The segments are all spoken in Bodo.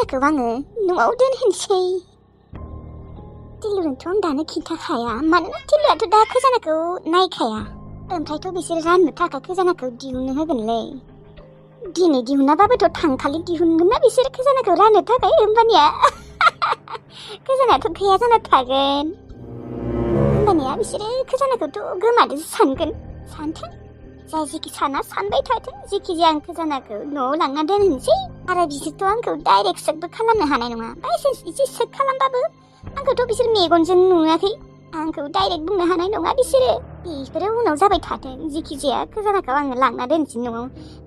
खजानाखौ आङो न'आव दोनहैनोसै। टिलुनोथ' आं दानो खिन्थाखाया, मानोना टिलुआथ' दा खजानाखौ नायखाया। ओमफ्रायथ' बिसोर राननो थाखाय खजानाखौ दिहुननो होगोनलै। दिनै दिहुनाबाबोथ' थांखालि दिहुनगोन ना बिसोर खजानाखौ राननो थाखाय, होमबानिया खजानायाथ' गैया जाना थागोन। होमबानिया बिसोरो खजानाखौथ' गोमादोंसो सानगोन। सानथों, जाय जेखि साना सानबाय थाथों, जेखि जाया आं खजानाखौ न'आव लांना दोनहैनोसै। आरो बिसोरथ' आंखौ डाइरेक्ट सेकबो खालामनो हानाय नङा। बायसान्स बिदि सेक खालामबाबो आंखौथ' बिसोर मेगनजों नुवाखै, आंखौ डाइरेक्ट बुंनो हानाय नङा बिसोरो। बेफोरो उनाव जाबाय थाथों, जेखि जाया खजानाखौ आङो लांना दोनसै न'आव।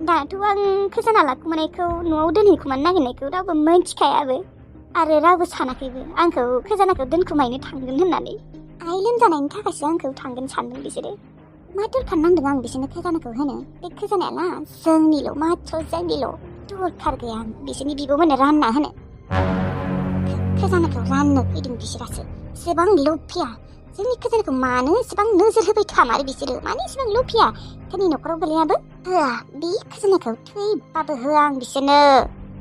दाथ' आं खजाना लाखुमानायखौ न'आव दोनहैखुमानो नागिरनायखौ रावबो मिन्थिखायाबो आरो रावबो सानाखैबो आंखौ खजानाखौ दोनखुमायनो थांगोन होननानै। आइ लोमजानायनि थाखायसो आंखौ थांगोन सानदों बिसोरो। मा दरखार नांदों आं बिसोरनो खजानाखौ होनो? बे खजानाया ना जोंनिल', माथ्र जोंनिल'। दरखार गैया आं बिसोरनि बिब'मोननो रानना होनो। खजानाखौ राननो फैदों बिसोरासो, एसेबां लफिया। जोंनि खजानाखौ मानो एसेबां नोजोर होबाय थामारो बिसोरो? मानो एसेबां लफिया? जोंनि न'खराव गोलैयाबो होआ, बे खजानाखौ थैबाबो होआ आं बिसोरनो।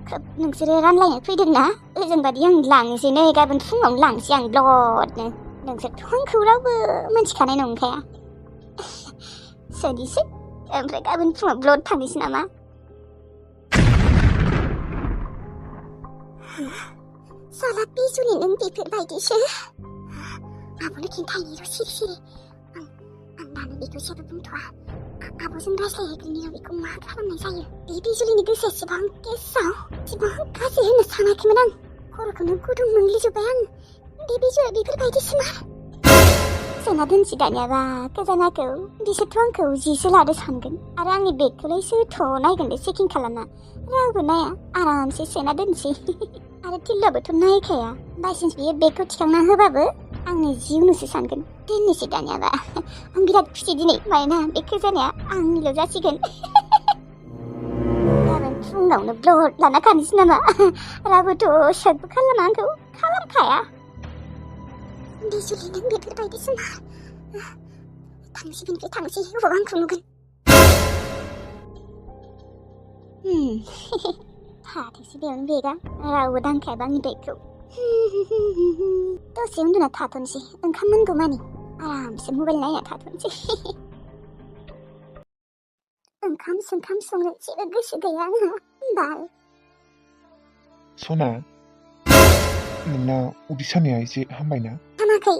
खोब नोंसोरो रानलायनो फैदोंना? ओजोंबादि आं लांनोसै नै, गाबोन फुङावनो लांसै आं ब्लडनो। नोंसोरथ' आंखौ रावबो मिन्थिखानाय नंखाया। सोनोसै, ओमफ्राय गाबोन फुङाव ब्लड थांनोसै नामा? साला बिजुलि नों बेफोरबायदिसो। आब'नो खिन्थायनि र' सिरि सिरि। आं दानो बेखौ जेबो बुंथ'आ। आब'जों रायज्लायहैग्रोनि र' बेखौ मा खालामनाय जायो। बे बिजुलिनि गोसोआ एसेबां गेसाव, एसेबां गाज्रि होननो सानाखैमोन आं। खर'खौनो गुदुं मोनग्लिजोब्बाय आं। बे बिजुआ बेफोरबायदिसो मा? सोना दोनसै दानियाबा खजानाखौ। बिसोरथ' आंखौ जिसो लादो सानगोन आरो आंनि बेगखौलाय सोरथ' नायगोन दे चेकिं खालामना? रावबो नाया, आरामसे सोना दोनसै। आरो टिल्लुआबोथ' नायखाया। बायसान्स बियो बेगखौ थिखांना होबाबो आंनि जिउनोसो सानगोन। दोननोसै दानियाबा। आं बिराद खुसि दिनै, मानोना बे खजानाया आंनिल' जासिगोन। गाबोन फुङावनो ब्लड लाना खानोसै नामा? रावबोथ' सेकबो खालामा आंखौ, खालामखाया। बिजुलि नों बेफोरबायदिसो मा? थांसै बेनिफ्राय थांसै, अबाव आंखौ नुगोन? थाथोंसै बेयावनो बेगा, रावबो दांखायाबा आंनि बेगखौ। दसे उन्दुना थाथ'नोसै, ओंखाम मोनगौमानि आरामसे मबाइल नायना थाथ'नोसै। ओंखाम संनो जेबो गोसो गैया आंहा, बाल। सना, नोंना उदै सानाया एसे हामबायना? हामाखै।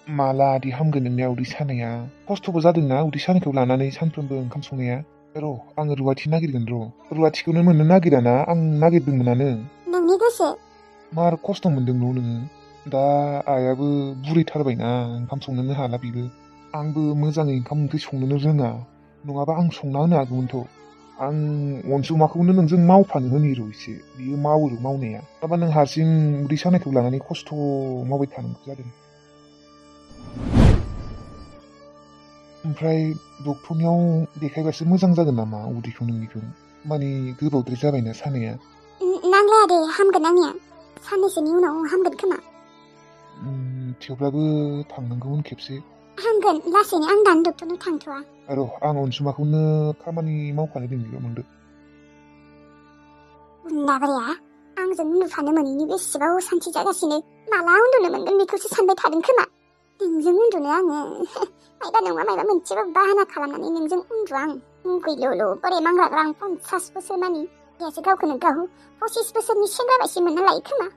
माला दि हामगोन नोंनिया उदै सानाया? खस्थ'बो जादोंना उदै सानायखौ लानानै सानफ्रोमबो ओंखाम संनाया? र' आङो रुवाथि नागिरगोन र'। रुवाथिखौनो मोननो नागिराना, आं नागिरदोंमोनानो। नोंनि गोसो। मार खस्थ' मोनदों न' नोङो? दा आइयाबो बुरैथारबायना, ओंखाम संनोनो हाला बिबो। आंबो मोजाङै ओंखाम ओंख्रि संनोनो रोङा, नङाबा आं संना होनो हागौमोनथ'। आं अनसुमाखौनो नोंजों मावफानो होनि र' एसे, बियो मावो मावनाया। माबा नों हारसिं उदै सानायखौ लानानै खस्थ' मावबाय थानांगौ जादों। ओमफ्राय डक्टरनियाव देखायबासो मोजां जागोन नामा उदैखौ नोंनिखौ? माने गोबावद्राय जाबायना सानाया। नांलाया दे, हामगोन आंनिया। साननैसोनि उनाव हामगोन खोमा। थेवब्लाबो थांनांगौमोन खेबसे। हामगोन लासैनो, आं दानो डक्टरनाव थांथ'आ। र' आं अनसुमाखौनो खामानि मावफानो लिंनो मोनदो। नाबारिया, आंजों उन्दुफानो मोनैनि बेसेबां असान्थि जागासिनो। माला उन्दुनो मोनगोन बेखौसो सानबाय थादों खोमा। नोंजों उन्दुनो आङो मायबा नङा मायबा मोनसेबाबो बाहाना खालामनानै नोंजों उन्दुआ आं। मुगैल'ल' बोरै मांग्राग्रा आं 50 बोसोर मानि। बेयासो गावखौनो गाव 25 बोसोरनि सेंग्रा बायदि मोनना लायो खोमा।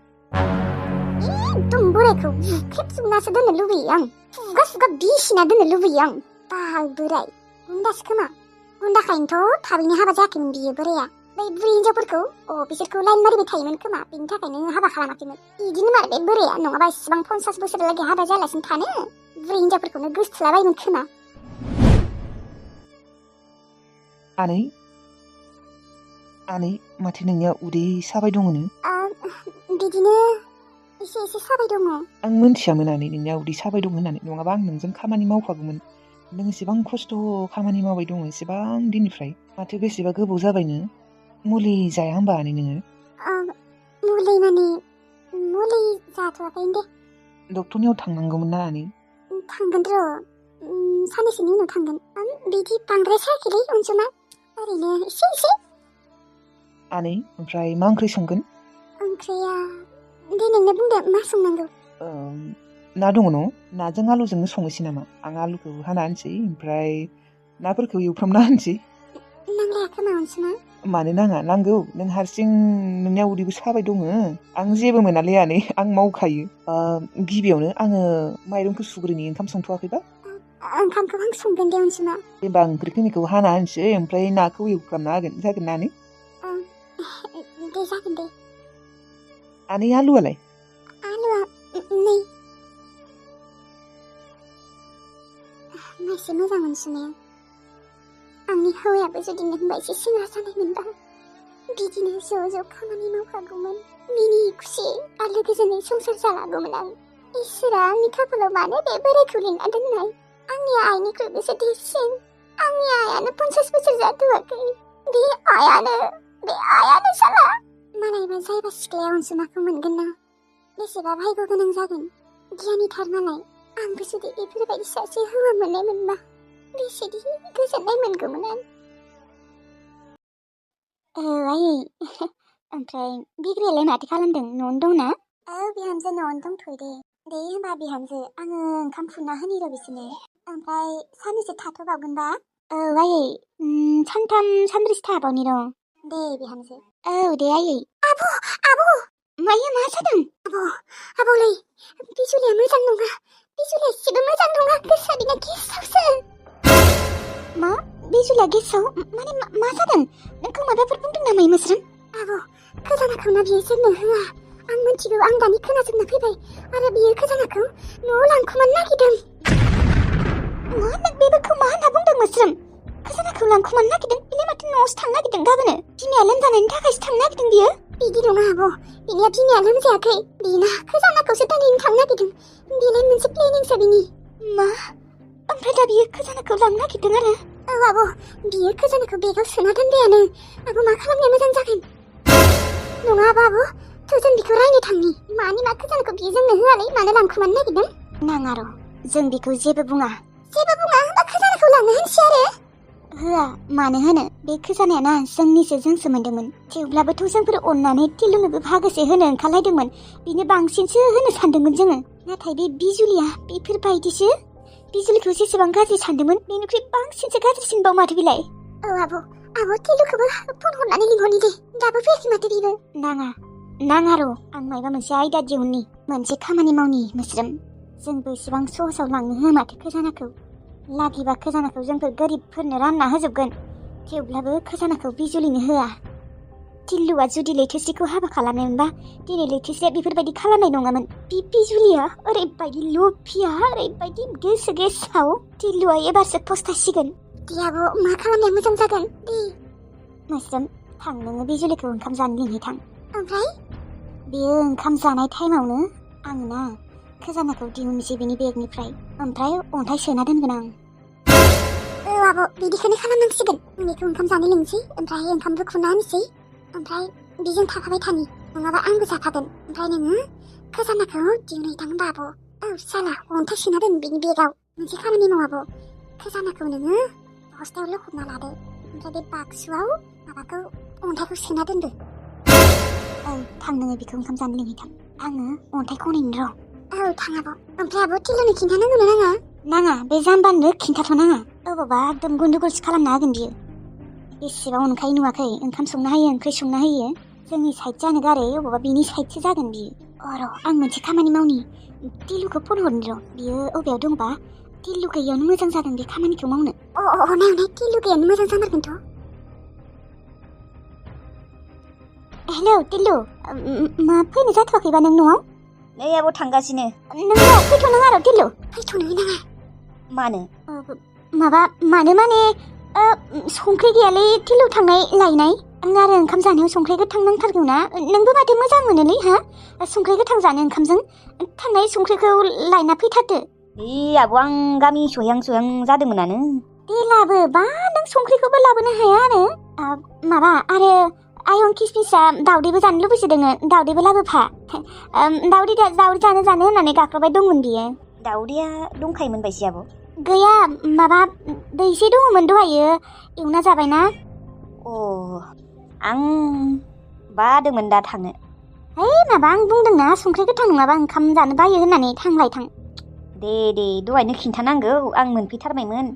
एकदम बोरायखौ बुख्रेबजोबनासो दोननो लुबैयो आं। खुगा बिसिना दोननो लुबैयो आं। बाल बोराय, गुन्दासो खोमा। गुन्दाखायनोथ' थाबैनो हाबा जायाखैमोन बियो बोराया। बै बुरि हिनजावफोरखौ बिसोरखौ लाइन मारिबाय थायोमोन खोमा, बिनि थाखायनो हाबा खालामाखैमोन। बिदिनो मार बे बोराया, नङाबा इसेबां 50 बोसोरहालागै हाबा जायालासिनो थानो। बुरि हिनजावफोरखौनो गोसथोलाबायोमोन खोमा। आनै माथो नोंनिया उदै साबाय दङनो? बिदिनो एसे साबाय दङ। आं मोनथियामोन आनै नोंनिया उदै साबाय दं होननानै, नङाबा आं नोंजों खामानि मावफागौमोन। नों एसेबां खस्थ' खामानि मावबाय दङ एसेबां दिननिफ्राय, माथो बेसेबा गोबाव जाबायनो। मुलि जाया होमबा आनै नोङो? मुलि जाथ'वाखै दे। डक्टरनियाव थांनांगौमोन ना आनै? थांगोन र', साननैसोनि उनाव थांगोन। बिदि बांद्राय सायाखैलै अनसुमा, ओरैनो एसे। आनै ओमफ्राय मा ओंख्रि संगोन? ओंख्रिया दे नोंनो बुंदो मा संनांगौ ना दङ न' नाजों आलुजोंनो संनोसै नामा आं आलुखौ हाना होनसै ओमफ्राय नाफोरखौ एवफ्रामना होनसै नांलाया खोमा अनसुमा मानो नाङा नांगौ नों हारसिं नोंनिया उदैबो साबाय दङ आं जेबो मोनालै आनै आं मावखायो गिबियावनो आङो माइरंखौ सुग्रोनि ओंखाम संथ'वाखैबा ओंखामखौ आं संगोन दे अनसुमा होनबा ओंख्रिखिनिखौ हाना होनसै ओमफ्राय नाखौ एवफ्रामना होगोन जागोन ना आनै दे जागोन दे आनै आलुआलाय आलुआ नै मासे मोजां अनसुमाया आंनि हौवायाबो जुदि नोंबायदि सेंग्रा जानाय मोनबा बिदिनो ज' ज' खामानि मावफागौमोन मिनि खुसि आलो गोजोनै संसार जालागौमोन आं इसोरा आंनि खाफालाव मानो बे बोरायखौ लिरना दोननाय आंनि आइनिख्रुइबोसो देरसिन आंनि आइयानो 50 बोसोर जाथ'वाखै बे आइयानो साला मालायबा जायबा सिख्लाया अनसुमाखौ मोनगोन ना बेसेबा भाग्य गोनां जागोन गियानिथार मालाय आंबो जुदि बेफोरबायदि सासे हौवा मोननाय मोनबा बेसेदि गोजोननाय मोनगौमोन आं आयै ओमफ्राय बिग्रायालाय माथो खालामदों न'आवनो दंना बिहामजो न'आवनो दंथ'यो दे होनबा बिहामजो आङो ओंखाम खुरना होनि र' बिसोरनो ओमफ्राय साननैसो थाथ'बावगोनबा आयै सानथाम सानब्रैसो थाबावनि र' दे बिहामजो दे आयै आब' माया मा जादों आब'लै बिजुलिया मोजां नङा बिजुलिया एसेबो मोजां नङा गोसोआ बिना गेसावसो मा बिजुलिया गेसाव माने मा जादों नोंखौ माबाफोर बुंदों नामा मोस्रोम आब' खोजानाखौना बियो जोंनो होआ आं मिथिगौ आं दानि खोनाजोबना फैबाय आरो बियो खोजानाखौ न'आव लांखुमानो नागिरदों मा नों बेफोरखौ मा होनना बुंदों मोस्रोम खोजानाखौ लांखुमानो नागिरदों बिलाय माथो न'आवसो थांनो नागिरदों गाबोनो बिमाया लोमजानायनि थाखायसो थांनो नागिरदों बियो बिदि नङा आब' बिनिया बिमाया लोमजायाखै बिना खोजानाखौसो दोनहैनो थांनो नागिरदों बिलाय मोनसे प्लेनिंसो बिनि मा ओमफ्राय दा बियो खोजानाखौ लांनो नागिरदों आरो आब' बियो खोजानाखौ बेगाव सोना दोनबायानो आब' मा खालामनाया मोजां जागोन नङाबा आब' थ' जों बिखौ रायनो थांनि मानि मा खोजानाखौ बियो जोंनो होआलै मानो लांखुमानो नागिरदों नाङा र' जों बिखौ जेबो बुङा होनबा खोजानाखौ लांनो होनसै आरो होआ मानो होनो बे खोजानायाना जोंनिसो जोंसो मोनदोंमोन थेवब्लाबोथ' जोंफोर अननानै तिलुनोबो भागोसे होनो ओंखारलायदोंमोन बिनो बांसिनसो होनो सानदोंमोन जोङो नाथाय बे बिजुलिया बेफोरबायदिसो बिजुलिखौ जेसेबां गाज्रि सानदोंमोन बेनिख्रुइ बांसिनसो गाज्रिसिनबाव माथो बिलाय आब' तिलुखौबो फन हरनानै लिंहरनि दे दाबो फैयाखै माथो बिबो नाङा र' आं माबा मोनसे आयदा दिहुननि मोनसे खामानि मावनि मोस्रोम जोंबो इसेबां सहसाव लांनो होआ माथो खोजानाखौ लागिबा खोजानाखौ जोंफोर गोरिबफोरनो रानना होजोबगोन थेवब्लाबो खोजानाखौ बिजुलिनो होआ तिल्लुआ जुदि लैथोस्रिखौ हाबा खालामोमोनबा दिनै लैथोस्रिया बेफोरबायदि खालामनाय नङामोन बिजुलिया ओरैबायदि लुफिया ओरैबायदि गोसो गेसाव तिल्लुआ एबारसो फस्थायसिगोन दे आब' मा खालामनाया मोजां जागोन दे मोस्रोम थां नोङो बिजुलिखौ ओंखाम जानो लिंहैथां ओमफ्राय बेयो ओंखाम जानाय टाइमावनो आं ना खोजानाखौ दिहुननोसै बिनि बेगनिफ्राय ओमफ्राय अन्थाइ सोना दोनगोन आं आब' बिदिखौनो खालामनांसिगोन बेखौ ओंखाम जानो लिंसै ओमफ्राय ओंखामबो खुरना होनोसै ओमफ्राय बिजों थाफाबाय थानि नङाबा आंबो जाफागोन ओमफ्राय नोङो खोजानाखौ दिहुनहैथां आब' साला अन्थाइ सोना दोन बिनि बेगाव मोनसे खामानि माव आब' खोजानाखौ नोङो बस्थायाव लखबना लादो ओमफ्राय बे बाक्सुआव माबाखौ अन्थाइखौ सोना दोनदो थां नोङो बेखौ ओंखाम जानो लिंहैथां आङो अन्थाइ खनैनो र' थां आब' ओमफ्राय आब' तिलुनो खिन्थानांगौ नाङा बे जाम्बानो खिन्थाथ' नाङा अबावबा एकदम गन्दगलसो खालामना होगोन बियो बेसेबां अनखाय नुवाखै ओंखाम संना होयो ओंख्रि संना होयो जोंनि साइड जानो गारै अबावबा बिनि साइडसो जागोन बियो र' आं मोनसे खामानि मावनि तिलुखौ फन हरनि र' बियो अबेयाव दंबा तिलु गैयियावनो मोजां जागोन बे खामानिखौ मावनो नाय तिलु गैयानो मोजां जामारगोनथ' हेलौ तिलु मा फैनो जाथ'वाखैबा नों न'आव नै आब' थांगासिनो नों फैथ'नाङा र' तिलु फैथ'नो नाङा मानो मानो माने संख्रि गैयालै तिलु थांनाय लायनाय आं आरो ओंखाम जानायाव संख्रि गोथां नांथारगौ ना नोंबो माथो मोजां मोनोलै हा संख्रि गोथां जानो ओंखामजों थांनाय संख्रिखौ लायना फैथारदो आब' आं गामि सहैहां जादोंमोनानो दे लाबो बा नों संख्रिखौबो लाबोनो हाया आरो माबा आरो आयं किसमिसा दावदैबो जानो लुबैसोदोङो दावदैबो लाबोफा दावदै जानो होननानै गाख्रबबाय दंमोन बियो दावदैया दंखायोमोन बायसि आब' गैया माबा दैसे दङमोन दहायो एवना जाबायना आं बादोंमोन दा थांनो माबा आं बुंदोंना संख्रि गोथां नङाबा ओंखाम जानो बायो होननानै थांलाय थां। दे दहायनो खिन्थानांगौ आं मोनफैथारबायमोन।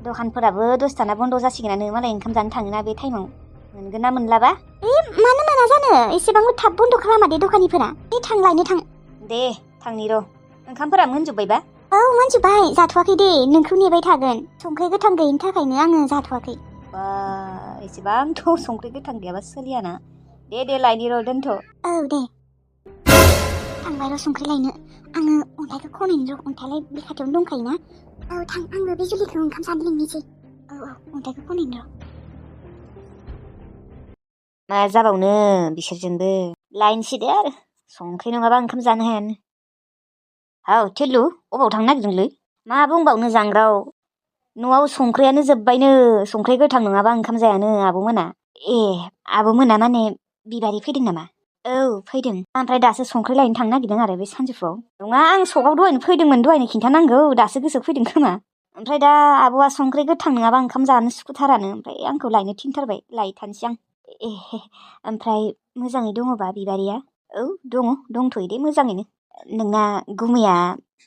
दखानफोराबो दसथाना बन्द' जासिगोनानो मालाय ओंखाम जानो थाङोना बे टाइमाव। मोनगोन ना मोनलाबा? मानो मोना जानो एसेबांबो थाब बन्द' खालामा दे दखानिफोरा। थांलायनो थां। दे थांनि र'। ओंखामफोरा मोनजोब्बायबा? औ मोनजोब्बाय जाथ'वाखै दे नोंखौ नेबाय थागोन। संख्रि गोथां गैयिनि थाखायनो आङो जाथ'वाखै। बा एसेबांथ' संख्रि गोथां गैयाबा सोलियाना। दे लायनि र' दोनथ'। औ दे। थांबाय र' संख्रि लायनो। आङो अन्थाइखौ खनैनो र' अन्थाइलाय बे खाथियावनो दंखायोना। औ थां आंबो बे जुलिखौ ओंखाम जानो लिंनोसै। औ अन्थाइखौ खनैनो र'। मा जाबावनो बिसोरजोंबो लायनोसै दे आरो संख्रि नङाबा ओंखाम जानो हायानो। औ थिलु अबाव थांनो नागिरदोंलै? मा बुंबावनो जांग्राव न'आव संख्रियानो जोब्बायनो संख्रि गोथां नङाबा ओंखाम जायानो आब'मोना। ए आब'मोना माने बिबारि फैदों नामा? औ फैदों ओमफ्राय दासो संख्रि लायनो थांनो नागिरदों आरो बे सानजौफुआव। नङा आं सकआव दहायनो फैदोंमोन दहायनो खिन्थानांगौ दासो गोसोआव फैदों खोमा। ओमफ्राय दा आब'आ संख्रि गोथां नङाबा ओंखाम जानो सुखुथारानो ओमफ्राय आंखौ लायनो थिनथारबाय लायथानसै आं। ओमफ्राय मोजाङै दङबा बिबारिया? औ दंथ'यो दे मोजाङैनो। नोंना गुमैया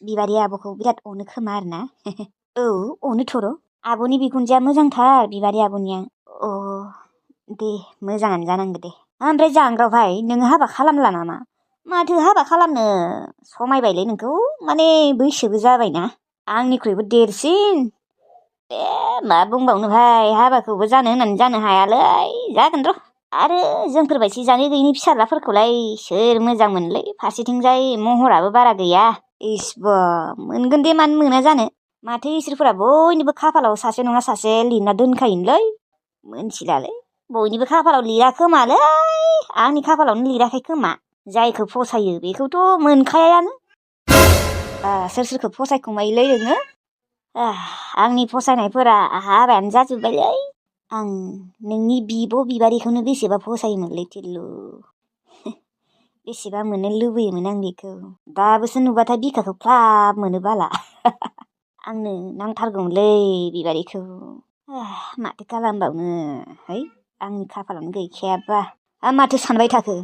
बिबारि आब'खौ बिराद अनो खोमा आरोना? औ अनोथ' र'। आब'नि बिखुनजोआ मोजांथार बिबारि आब'निया। अ दे मोजाङानो जानांगौ दे। ओमफ्राय जांग्राव भाइ नोङो हाबा खालामला नामा? माथो हाबा खालामनो समायबायलै नोंखौ माने बैसोबो जाबायना आंनिख्रुइबो देरसिन। मा बुंबावनो भाइ हाबाखौबो जानो होननानै जानो हायालै जागोन र'। आरो जोंफोरबायदि जानो गैयिनि फिसाज्लाफोरखौलाय सोर मोजां मोनलै फारसेथिंजाय महराबो बारा गैया। इस्बा मोनगोन दे मानो मोना जानो। माथो इसोरफोरा बयनिबो खाफालाव सासे नङा सासे लिरना दोनखायोलै। मोनथिलालै बयनिबो खाफालाव लिरा खोमालै आंनि खाफालावनो लिराखै खोमा। जायखौ फसायो बेखौथ' मोनखायानो। सोर सोरखौ फसायखुमायोलै नोङो? आंनि फसायनायफोरा हाबायानो जाजोब्बायलै। आं नोंनि बिब' बिबारिखौनो बेसेबा फसायोमोनलै थिल्लु। बेसेबा मोननो लुबैयोमोन आं बेखौ। दाबोसो नुबाथाय बिखाखौ ख्लाब मोनो बाला। आंनो नांथारगौमोनलै बिबारिखौ। माथो खालामबावनो है आंनि खाफालावनो गैखायाबा। माथो सानबाय थाखो?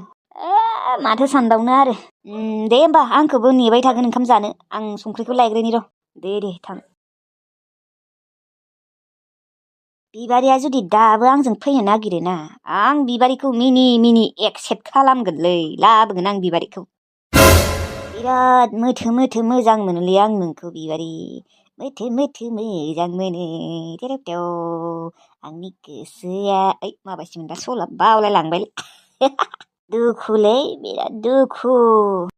माथो सानबावनो आरो। दे होमबा आंखौबो नेबाय थागोन ओंखाम जानो। आं संख्रिखौ लायग्रोनि र'। दे थां। बिबारिया जुदि दाबो आंजों फैनो नागिरोना आं बिबारिखौ मिनि एक्सेप्ट खालामगोनलै लाबोगोन आं बिबारिखौ। बिराद मोथो मोजां मोनोलै आं नोंखौ बिबारि। मोथो मोजां मोनो तेरेवटेव आंनि गोसोआ। माबासिमोन दा सला बावलायलांबाय। दुखुलै बिराद दुखु।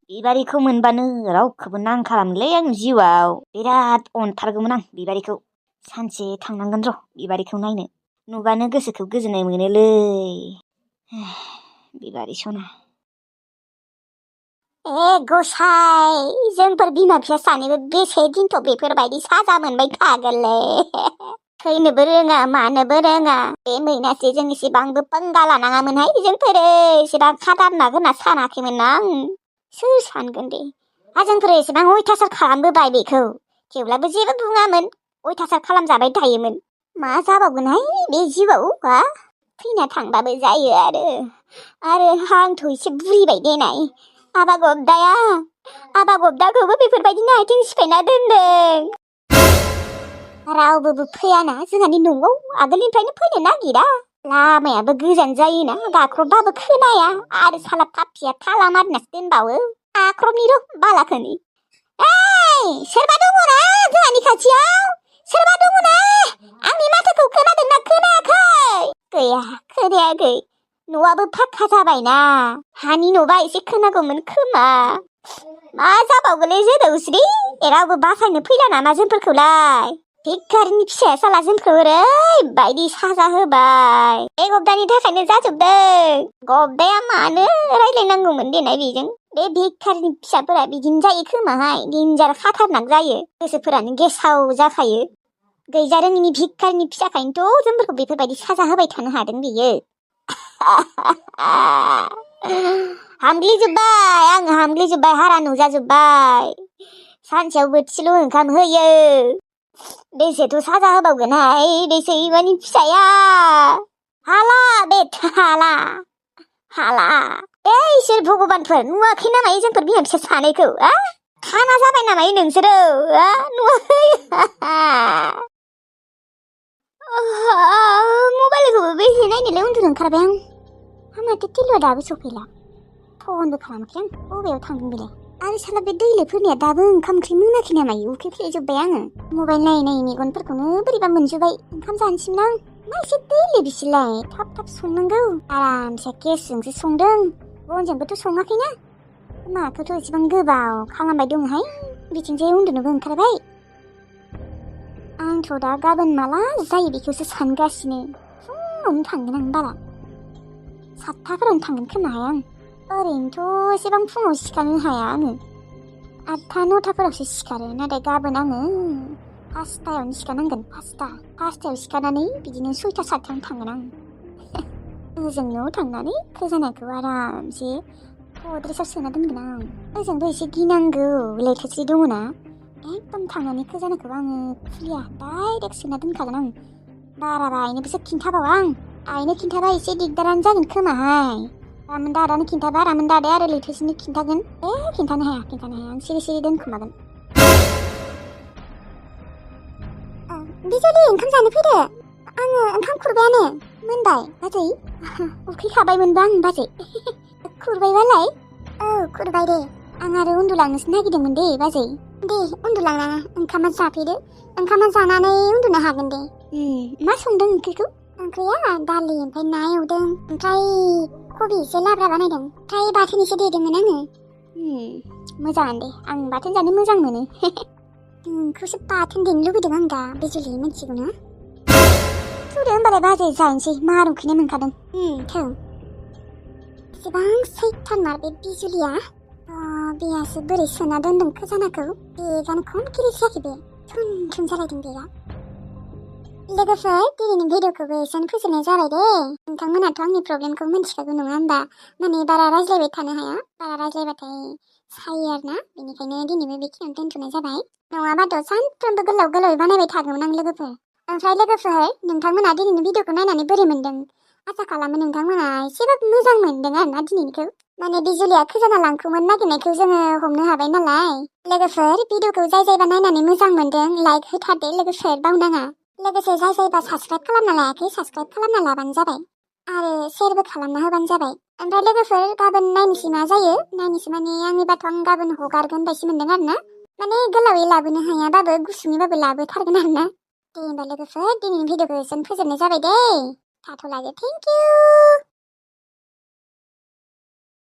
बिबारिखौ मोनबानो रावखौबो नांखालामोनलै आंनि जिउआव। बिराद अनथारगौमोन आं बिबारिखौ। सानसे थांनांगोन र' बिबारिखौ नायनो। नुबानो गोसोखौ गोजोननाय मोनोलै बिबारि सना। गसाइ जोंफोर बिमा बिफा सानैबो बेसे दिनथ' बेफोरबायदि साजा मोनबाय थागोनलै। थैनोबो रोङा मानोबो रोङा। बे मैनासेजों एसेबांबो पंगा लानाङामोनहाय जोंफोरो एसेबां खाटारनाक होनना सानाखैमोन आं। सोर सानगोन दे जोंफोर एसेबां अयथासार खालामबोबाय बेखौ थेवब्लाबो जेबो बुङामोन। अयथासार खालामजाबाय थायोमोन। मा जाबावगोनहाय बे जिउआव थैना थांबाबो जायो आरो आंथ' एसे बुरिबाय देनाय। आबा गबदाखौबो बेफोरबायदिनो आथिं सिफायना दोनदों। रावबो फैयाना जोंहानि न'आव आगोलनिफ्रायनो फैनो नागिरा। लामायाबो गोजान जायोना गाख्रबबाबो खोनाया आरो साला पापिया थाला मारिनासो दोनबावो। आख्रबनि र' बालाखोनि। सोरबा दङ ना जोंहानि खाथियाव? सोरबा दङ ना? आंनि माथोखौ खोनादोंना खोनायाखै? गैया खोनायाखै। न'आबो फाक्का जाबायना हानि न'बा एसे खोनांगौमोन खोमा। मा जाबावगोनलै जोदौस्रि रावबो बासायनो फैला नामा जोंफोरखौलाय? भिखारिनि फिसाया साला जोंखौ ओरैबायदि साजा होबाय। बे गबदानि थाखायनो जाजोबदों। गबदाया मानो रायलायनांगौमोन देनाय बेजों। बे भिखारिनि फिसाफोरा बिदिनो जायो खोमाहाय डेन्जार खाथारनाक जायो। गोसोफोरानो गेसाव जाखायो। गैजा रोङिनि भिखारिनि फिसाखायनोथ' जोंफोरखौ बेफोरबायदि साजा होबाय थानो हादों बेयो। हामग्लिजोब्बाय हारा नुजाजोब्बाय। सानसेयाव बोथिसेल' ओंखाम होयो। बेसेथ' साजा होबावगोनहाय बे सैमानि फिसाया। हाला हाला इसोर भगबानफोर नुवाखै नामा जोंफोर बिहाम फिसा सानैखौ खाना जाबाय नामा नोंसोरो नुवाखै मबाइलखौबो बेसे नायनोलाय उन्दुनो ओंखारबाय आं माथो टिलुआ दाबो सफैला फनबो खालामाखै आं बबेयाव थांदों बेलाय आरो साला बे दैलायफोरनिया दाबो ओंखाम ओंख्रि मोनाखै नामा उखैफ्लेजोब्बाय आङो मबाइल नायै नायै मेगनफोरखौनो बोरैबा मोनजोब्बाय ओंखाम जानोसैमोन आं मा एसे दैले बिसोरलाय थाब थाब संनांगौ आरामसे गेसजोंसो संदों बनजोंबोथ' सङाखैना माखौथ' एसेबां गोबाव खालामबाय दंहाय बिथिंजाय उन्दुनोबो ओंखारबाय आंथ' दा गाबोन माला जायो बेखौसो सानगासिनो फुङावनो थांगोन आं बारा 7थाफोरावनो थांगोन खोमाहाय आं ओरैनोथ' एसेबां फुङाव सिखारनो हाया आङो 8था 9थाफोरावसो सिखारो नाथाय गाबोन आङो 5थायावनो सिखारनांगोन 5थायाव सिखारनानै बिदिनो 6था 7थायावनो थांगोन आं ओजों न'आव थांनानै खोजानाखौ आरामसे गद्रेजाव सोना दोनगोन आं ओजोंबो एसे गिनांगौ लेथ्रि दङना एकदम थांनानै खोजानाखौ आङो खुलिया डाइरेक्ट सोना दोनखागोन आं बाराबा आइनोबोसो खिन्थाबावा आइनो खिन्थाबा एसे दिगदारानो जागोन खोमाहाय रामोन दादानो खिन्थाबा रामोन दादाया आरो लैथोसिनो खिन्थागोन खिन्थानो हाया आं सिरि सिरि दोनखोमागोन बिजोलि ओंखाम जानो फैदो आङो ओंखाम खुरबायानो मोनबाय बाजै उखैखाबायमोनबो आं बाजै खुरबायबालाय खुरबाय दे आं आरो उन्दुलांनोसो नागिरदोंमोन दे बाजै दे उन्दुलांनाङा ओंखामा जाफैदो ओंखामा जानानै उन्दुनो हागोन दे मा संदों ओंख्रिखौ ओंख्रिया दालि ओमफ्राय ना एवदों ओमफ्राय कबि एसे लाब्रा बानायदों ओमफ्राय बाथोन एसे देदोंमोन आङो मोजाङानो दे आं बाथोन जानो मोजां मोनो नोंखौसो बाथोन देनो लुबैदों आं दा बिजुलि मिथिगौ ना थुदो होमबालाय बाजै जानोसै मार उखैनाय मोनखादों थौ एसेबां सैथानमार बे बिजुलिया बेयासो बोरै सोना दोनदों खोजानाखौ बेगानो खनखिरि जायाखै बे थुन थुन जालायदों बेगा लोगोफोर दिनैनि भिडिअखौबो एसेनो फोजोबनाय जाबाय दे नोंथांमोनाथ' आंनि प्रब्लेमखौ मिन्थिखागौ नङा होमबा माने बारा रायज्लायबाय थानो हाया बारा रायज्लायबाथाय सायो आरोना बेनिखायनो दिनैबो बेखिनियावनो दोनथ'नाय जाबाय नङाबाथ' सानफ्रोमबो गोलाव गोलावै बानायबाय थागौमोन आं लोगोफोर ओमफ्राय लोगोफोर नोंथांमोना दिनैनि भिडिअखौ नायनानै बोरै मोनदों आसा खालामो नोंथांमोना एसेबाबो मोजां मोनदों आरोना दिनैनिखौ माने बिजुलिया खोजाना लांखोमोन नागिरनायखौ जोङो हमनो हाबाय नालाय लोगोफोर भिडिअखौ जाय नायनानै मोजां मोनदों लाइक होथारदो लोगोफोर बावनाङा लोगोसे जायबा साबस्क्राइब खालामना लायाखै साबस्क्राइब खालामना लाबानो जाबाय आरो शेयारबो खालामना होबानो जाबाय ओमफ्राय लोगोफोर गाबोन नायनोसै मा जायो नायनोसै माने आंनिबाथ' आं गाबोन हगारगोन बायदि मोनदों आरोना माने गोलावै लाबोनो हायाबाबो गुसुङैबाबो लाबोथारगोन आरोना दे होमबा लोगोफोर दिनैनि भिडिअखौ एसेनो फोजोबनाय जाबाय दे थाथ'लागे थेंक इउ